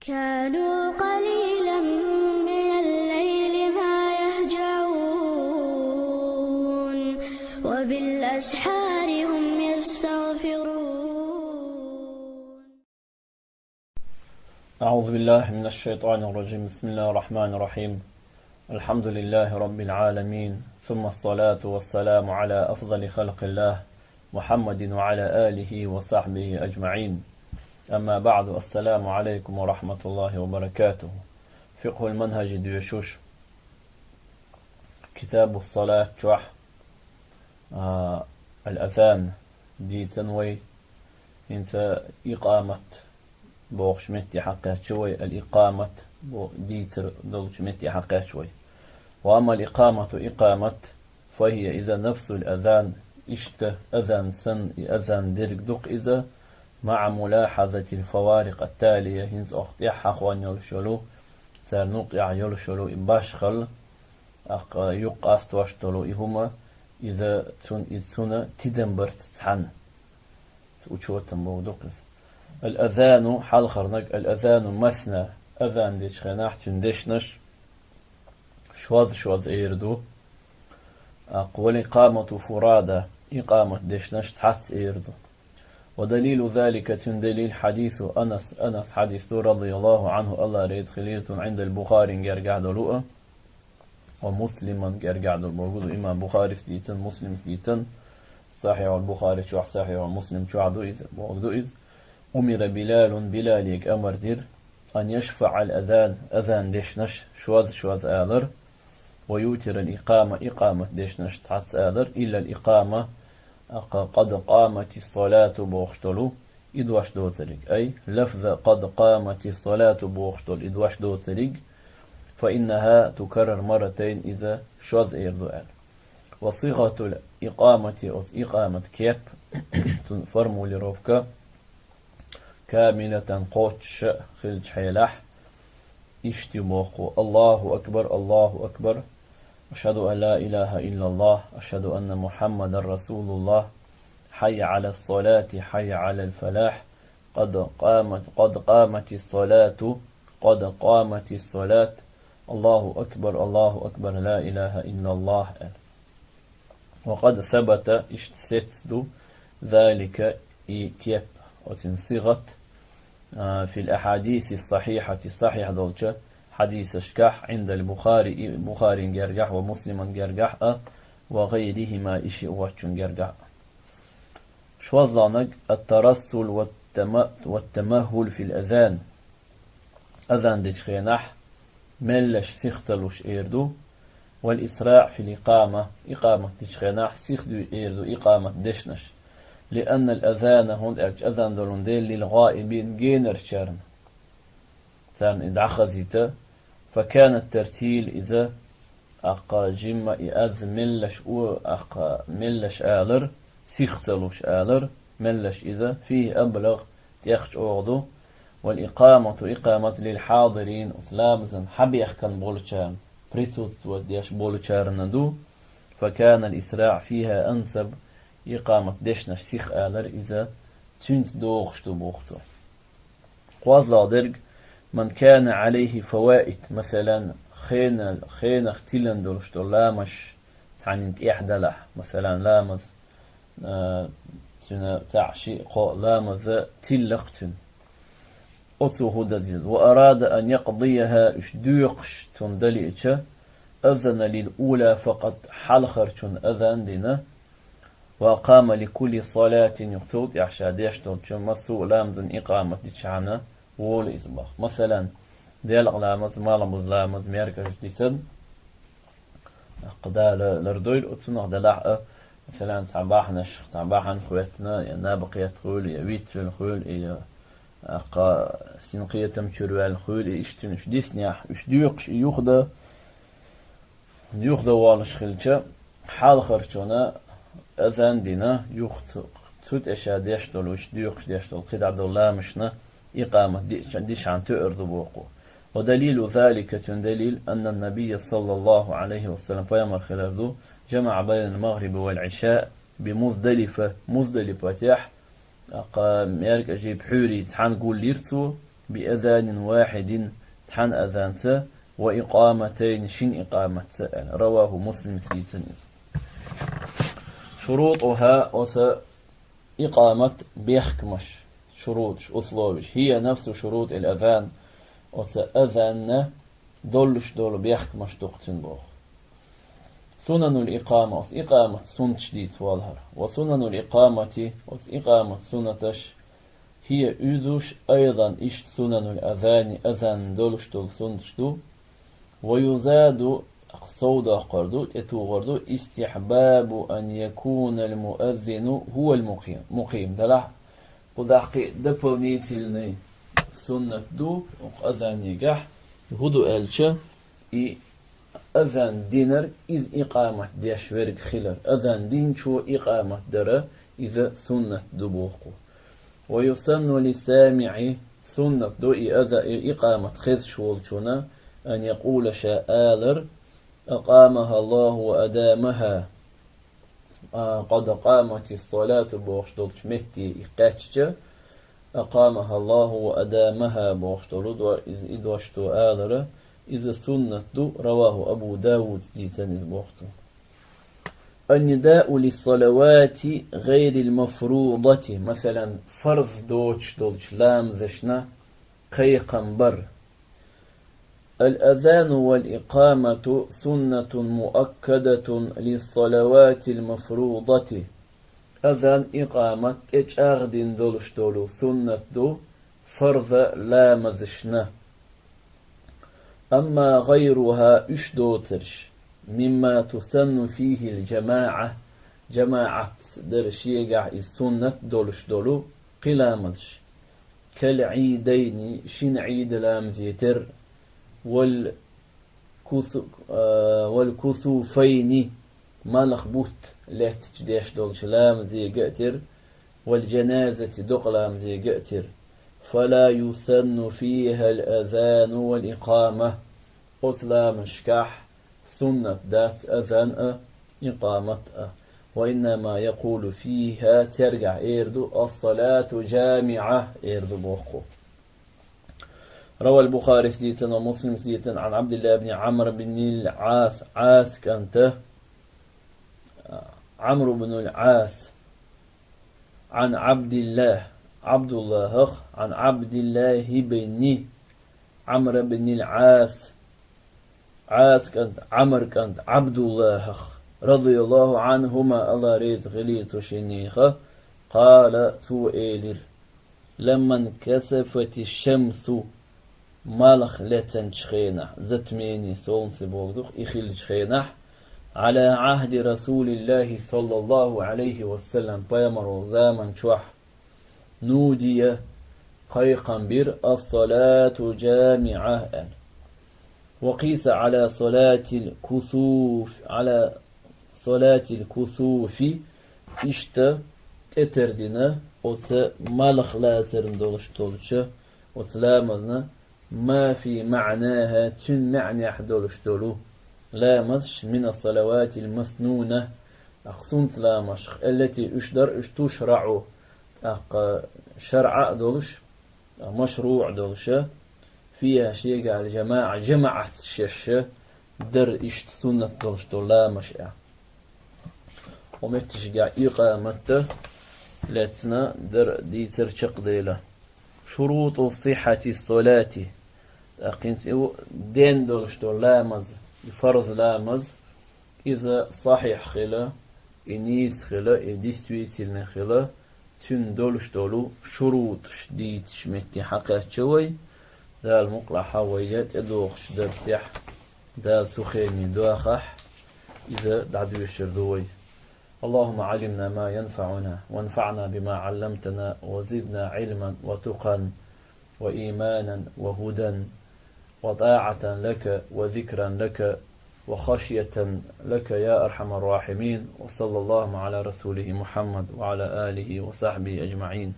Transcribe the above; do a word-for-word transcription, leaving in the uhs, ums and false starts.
كانوا قليلا من الليل ما يهجعون، وبالأسحار هم يستغفرون. أعوذ بالله من الشيطان الرجيم. بسم الله الرحمن الرحيم. الحمد لله رب العالمين، ثم الصلاة والسلام على أفضل خلق الله، محمد وعلى آله وصحبه أجمعين. أما بعد، السلام عليكم ورحمة الله وبركاته. فقه المنهج доьшуш, كتاب الصلاة чохь, а, الأذان дийцина вай, хӀинца икъамат бохучу метте хьакхаьчча вай, ал-икъамат бо-, дийцар долчу метте хьакхаьчча вай. وأما الإقامة, икъамат, فهي إذا نفس الأذان, иштта азан санна и азан дерг ду-кх иза, مع ملاحظة الفوارق التالية, хӀинца оха тӀаьхьа хьахош йолуш йолу, царна юккъехь йолуш йолу и башхалла, тӀаккха юккъе къастош долу и хӀума, иза цун-, иза цунна тидам барца цхьаьна. Цу учётам бохург ду-кх иза. الأذان, хьалхарниг, الأذان مثنى, азан дечу хенахь цуьнан дешнаш шозза-шозза эр ду. ТӀаккха والإقامة فرادى, икъамат дешнаш цхьацца эр ду. ودليل ذلك, цуьнан далил, حديث أنس, Анас хьадис ду, رضي الله عنه, АллахӀ реза хуьлийла цунна, عند البخاري, гергахь долу а, ومسلم, гергахь долу бохург ду, имам Бухарис дийцина, Муслимс дийцина, Сахьихь ал-Бухари чохь, Сахьихь ал-Муслим чохь ду иза, бохург ду иза. أمر بلال, Билале амар дира, أن يشفع الأذان, азан дешнаш шозза-шозза алар, ويوتر الإقامة, икъамат дешнаш цхьацца алар, إلا الإقامة, тӀаккха قد قامت الصلاة бохуш долу и дош доцург, أي لفظ قد قامت الصلاة бохуш долу и дош доцург, فإنها تكرر مرتين, иза шозза эр ду аьлла. وصيغة الإقامة, оцу икъамат кеп, цуьнан формулировка, كاملة, кхоччуш а хиллачу хьелахь, иштта ю боху: الله أكبر، الله أكبر، أشهد أن لا إله إلا الله، أشهد أن محمدا رسول الله، حي على الصلاة، حي على الفلاح، قد قامت، قد قامت الصلاة، قد قامت الصلاة، الله أكبر، الله أكبر، لا إله إلا الله. وقد ثبت, иштта сецна ду, ذلك, и кеп, оцуьнан сигӀат, а, في الأحاديث الصحيحة, сахьихь долчу хьадисашкахь, عند البخاري, и Бухарин гергахь, ومسلما гергахь а, وغيرهما, и шиъ воцчун гергахь а. ШозлагӀниг الترسل والتم-, والتمهل في الأذان. Азан дечу хенахь меллаша сих ца луш эр ду, والإسراع في الإقامة, икъамат дечу хенахь сих дуьйш эр ду икъамат дешнаш. لأن الأذان, хӀунда аьлча азан долун дела, للغائبين, генарчарна, царна и дӀахазийта, فكان الترتيل, иза, тӀаккха жимма и аз меллаша о-, тӀаккха меллаша алар, сих ца луш алар, меллаша иза, فيه أبلغ, тӀех чӀогӀа ду, والإقامة, икъамат, للحاضرين, оцу ламазан хьабехкан болчарна, присутствовать деш болчарна ду, فكان الإسراع فيها أنسب, икъамат дешнаш сих алар иза цуьнца догӀуш ду боху цо. КхозлагӀа дерг, من كان عليه فوائت, масалан, хенал-, хенах тилан долуш долу ламазаш цхьаннан тӀехь далахь, масалан, ламаз, а, цуьнан цхьаъ, шиъ, кхоъ ламаз тилла-кх цуьнан. Оцо хӀун дан деза? وأراد أن يقضيها, уьш доькъуш цунна дан лиъча, أذن للأولى فقط, хьалхарчунна азан дина, وأقام لكل صلاة, юха цул тӀаьхьа ша деш долчу массо а ламазан икъамат дичахьана волу иза боху. Масалан, делкъа ламаз, малхбуза ламаз, меркӀаж дисина, тӀаккха Дала лардойла оцунах делахь а, масалан, цхьа бахьанаш, цхьа бахьана хӀоьттина, я наб кхетта хуьлу, я вицвелла хуьлу, я, тӀаккха, синкхетам чуьра ваьлла хуьлу, я иштта уьш диснехь, уьш доькъуш и юхадан, юхадан волуш хилча, хьалхарчунна азан дина, юха цу, цу тӀе ша деш долу, уьш доькъуш деш долу кхидӀа долу ламазашна икъамат ди-, дичахьана тоьар ду боху. ودليل ذلك, цуьнан далил, أن النبي صلى الله عليه وسلم, пайхамар хилар ду, جمع بين المغرب والعشاء بمزدلفة, Муздалифатехь, тӀаккха меркӀажий, пхьуьйрий цхьаьна гулйира цо, بأذان واحد, цхьан азанца, وإقامتين, шин икъаматца, аьнна. رواه مسلم, дийцина иза. شروطها, оцу икъамат бехкамаш, шуруташ, условиш, هي نفس شروط الأذان, оцу азанна долуш долу бехкамаш дукха цуьнан боху. سنن الإقامة, оцу икъамат суннаташ дийца валахьара. وسنن الإقامة, оцу икъамат суннаташ, هي, уьзуш, أيضا, иштта سنن الأذان, азан долуш долу суннаташ ду. ويزاد, сов доккхур ду, тӀетухур ду, استحباب أن يكون المؤذن هو المقيم, мукъим. Делахь, кху даккхий дополнительный суннат ду, оцу азанегахь, хӀун ду аьлча, и азан динарг, иза икъамат деш верг хилар. Азан динчо икъамат дара, иза суннат ду боху. ويسن للسامع, суннат ду и аза-, и икъамат хезаш волчунна, أن يقول, ша алар: أقامها الله وأدامها. А, قد قامت الصلاة бохуш долчу метте и кхаьчча, أقامها الله وأدامها бохуш долу до-, иза, и дош цо алара, иза суннат ду, رواه أبو داود, дийцина иза боху цо. النداء للصلوات غير المفروضة, масалан, фарз доцуш долчу ламазашна кхайкхам бар. الأذان والإقامة سنة مؤكدة للصلوات المفروضة. Азан, икъамат тӀечӀагӀдина долуш долу суннат ду фарза ламазашна. أما غيرها, уьш доцурш, مما تسن فيه الجماعة, жамаӀатца дара шегахь иза суннат долуш долу кхин ламазаш. كالعيدين, шина Ӏийда ламазе тера, والكسو-, а, والكسوفين, малх бутт лаьттачу деш долчу ламазега а тера, والجنازة, докъа ламазега а тера. فلا يسن فيها الأذان والإقامة. Оцу ламазашкахь суннат дац азан а, икъамат а. وإنما يقول فيها, цергахь эр ду, الصلاة جامعة эр ду боху. روى البخاري, дийцина, ومسلم, дийцина, عن عبد الله بن عمرو بن العاص, Ӏас кӀанта, Ӏамру бну ал-Ӏас, عن عبد الله, Ӏабдуллахах, عن عبد الله بن عمرو بن العاص, Ӏас кӀант, Ӏамр кӀант Ӏабдуллахах, رضي الله عنهما, АллахӀ реза хуьлийла цу шиннеха, قال, цо элира: لما انكسفت الشمس, малх лецначу хенахь, затмение солнца бохург ду-кх, и хиллачу хенахь, على عهد رسول الله صلى الله عليه وسلم, пайхамаран заман чохь, نودي, кхайкхам бира, الصلاة جامعة аьлла. وقيس على صلاة الكسوف, على صلاة الكسوف, иштта тӀетардина оцу малх лацарна долуш долчу оцу ламазна, ما في معناها, цуьнан маьӀнехь долуш долу ламазаш, من الصلوات المسنونة, тӀаккха суннат ламазашх, التي, уьш дара уьш, تشرع, тӀаккха шарӀа а долуш, машруӀ долуша, فيها, шегахь الجماعة, жамаӀатца шаьш дара иштта суннат долуш долу ламазаш а. Оцу меттигашкахь икъамат а лаьцна дара дийцар чекхдела. شروط صحة الصلاة. ТӀаккха хӀинца и ву ден долуш долу ламаз, и фарз ламаз, иза сахьихь хила, и нийса хила, и действительный хила, цуьнан долуш долу шуруташ дийцачу метте хьакхаьчча вай, Дала мукъалахь вай тӀедогӀучу дарсехь, Дала цу хене доьхахь, иза дӀадоьшур ду вай. اللهم علمنا ما ينفعنا، وانفعنا بما علمتنا، وزدنا علما وتقى وإيمانا وهدى وطاعة لك وذكرا لك وخشية لك يا أرحم الراحمين. وصلى الله على رسوله محمد وعلى آله وصحبه أجمعين.